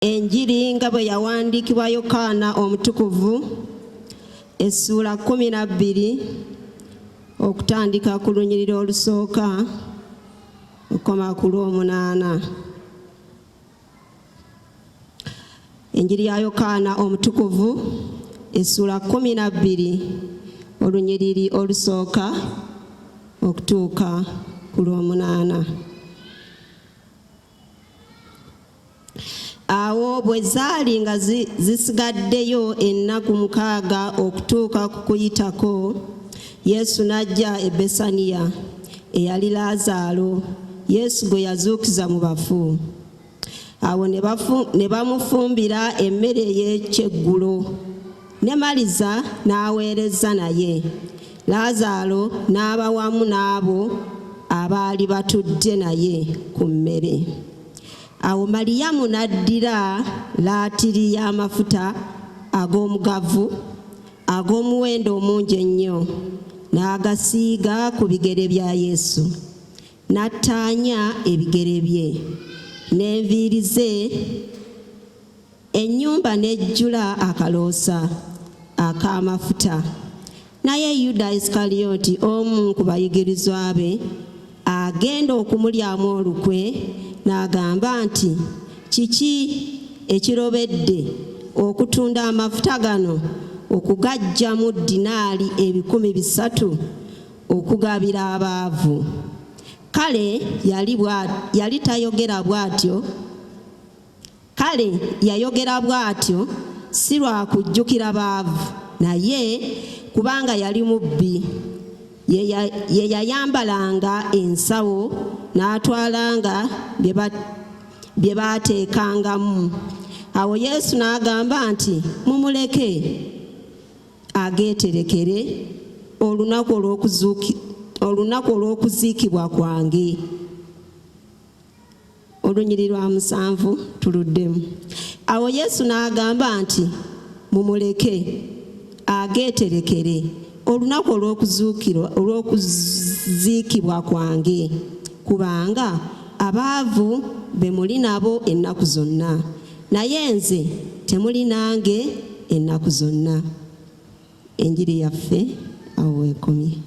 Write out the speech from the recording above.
Enjiri nga bwe yawandiikibwa Yokaana Omutukuvu, essuula 12, okutandika ku lunyiriri olusooka okukoma ku lw'omunaana. Enjiri ya Yokaana Omutukuvu, essuula 12, olunyiriri olusooka okutuuka ku lw'omunaana. Awo bwe zaali nga zisigaddeyo ennaku 6 okutuuka ku Kuyitako, Yesu n'ajja e Besaniya, eyali Laazaalo, Yesu gwe yazuukiza mu bafu. Awo ne bamufumbira emmere ey'ekyeggulo, ne Maliza n'aweereza naye. Laazaalo n'aba wamu n'abo abaali batudde naye ku mmere. Awo Maliyamu n'addira laatiri y'amafuta ag'omugavu ag'omuwendo omungi ennyo, n'agasiiga ku bigere bya Yesu, n'attaanya ebigere bye n'enviiri ze. Ennyumba n'ejjula akaloosa ak'amafuta. Naye Yuda Isikariyoti, omu ku bayigirizwa be, agenda okumulyamu olukwe, n'agamba nti, Kiki ekirobedde okutunda amafuta gano okugaggyamu dinaali 300 okugabira abaavu? Kale yali tayogera bw'atyo. Kale yayogera bw'atyo si lwa kujjukira baavu, naye kubanga yali mubbi, ye yayambalanga ensawo n'atwalanga bye baateekangamu. Awo Yesu n'agamba nti, Mumuleke ageeterekere olunaku olw'okuziikibwa kwange. Olunyiriri lwa 7 tuluddemu. Awo Yesu n'agamba nti, Mumuleke ageeterekere olunaku olw'okuziikibwa kwange, kubanga abaavu be muli nabo ennaku zonna, naye nze temuli nange ennaku zonna. Enjiri yaffe awo weekomye.